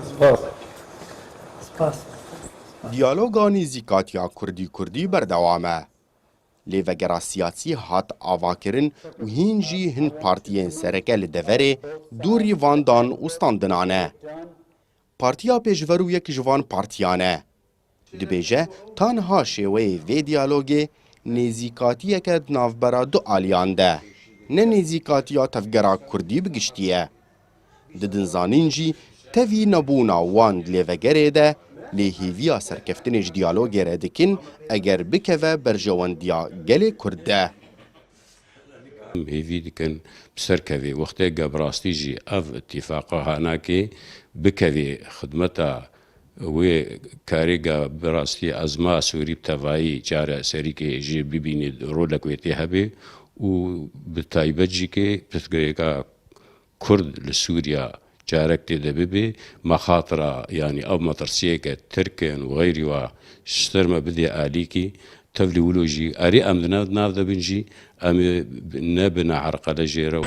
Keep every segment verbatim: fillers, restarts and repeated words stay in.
Spas. Spas. Diyaloga nêzîkatiya Kurdî-Kurdî berdewam e. Lêvegera siyasî hat avakirin û hîn jî hin partiyên sereke li deverê dûrî van dan û standinan e. Partiya Pêşverû yek ji van partiyan e. Dibêje, tanha şêweyê vê diyalogê nêzîkatiyeke di navbera du aliyan de, ne nêzîkatiya tevgera Kurdî bi giştî ye. Didin zanîn jî, tevî nebûna wan di lêvegerê de, lê hêviya serkeftinê ji diyalogê re dikin, eger bikeve berjewendiya gelê Kurd de. Em hêvî dikin bi ser kevê. Wextê ge bi rastî jî ev îtîfaqa hanakê bikevê xidmeta wê karê, ge bi rastî ezma Sûrî bi tevayî çareserîkê jê bibînê, rolek wê tê hebe û bi taybet jî kê pirsgirêka Kurd li Sûriya carek tê de bibe, mexatira, yanî ev metirsiyeke Tirk in û xeyrî wa ji ser me bidê alîkî, tevlî wilo jî erê em di nav, nav de bin jî, em ê ne bi neerqele jê re.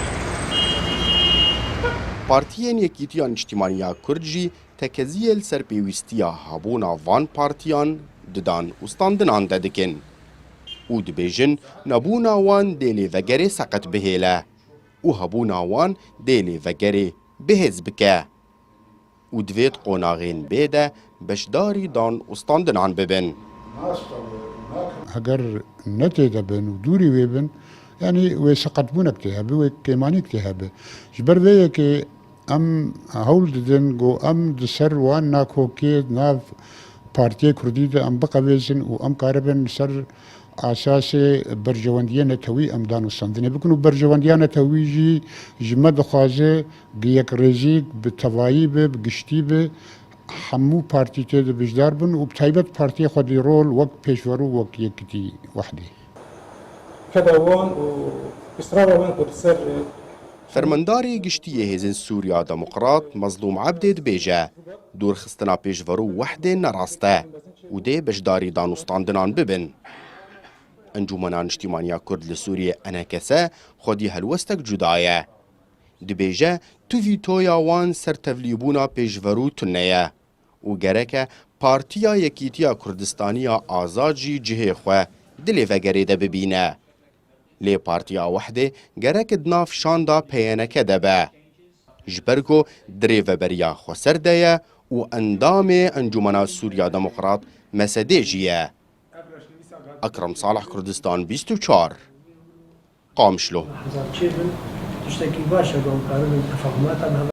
Partiyên Yekîtiya Niştîmaniya Kurd jî tekeziyê li ser pêwîstiya hebûna van partiyan di dan û standinan de dikin û dibêjin, nebûna wan dê lêvegerê seqet bihêle û hebûna wan dê lêvegerê bihêz bike û divê di qonaxên bê de beşdarî dan û standinan bibin. Heger ne tê de bin û dûrî wê bin, yanî wê seqetbûnek tê hebe, wê kêmanîk tê hebe. Ji ber vê yekê em hewl didin ku em di ser wan nakokê nav partiyê Kurdî de em biqevêzin û em karibin li ser asasê berjewendiyê netewî em danûstandinê bikin û berjewendiya netewî jî ji me dixwaze bi yekrêzî, bi tevayî be, bi giştî be, hemû partî tê de beşdar bin û bi taybet partiyê xwedî rol wek Pêşverû, wek Yekîtî Wehdê. Keda wan û israra wan ku li ser Fermandarê Giştî yê Hêzên Sûriya Demokrat Mezlûm Ebdê dibêje, dûrxistina Pêşverû Wehdê ne rast e û dê beşdarî danûstandinan bibin. Encûmena Niştîmaniya Kurd li Sûriyê, E N K S, xwedî helwestek cuda ye. Dibêje, tu vîtoya wan ser tevlîbûna Pêşverû tune ye û gereke Partiya Yekîtiya Kurdistanî ya Azad jî cihê xwe di lêvegerê de bibîne. Lê Partiya Wehdê gerek di nav şanda P Y N K de be. Ji ber ku di rêveberiya xweser de ye û endamê Encûmena Sûriya Demokrat, M S D, jî ye. Ekrem Salih, Kurdistan bîst û çar, Qamişlo. Hezar çêbin, tiştekî baş e, ku em karibin tefahumata bi hev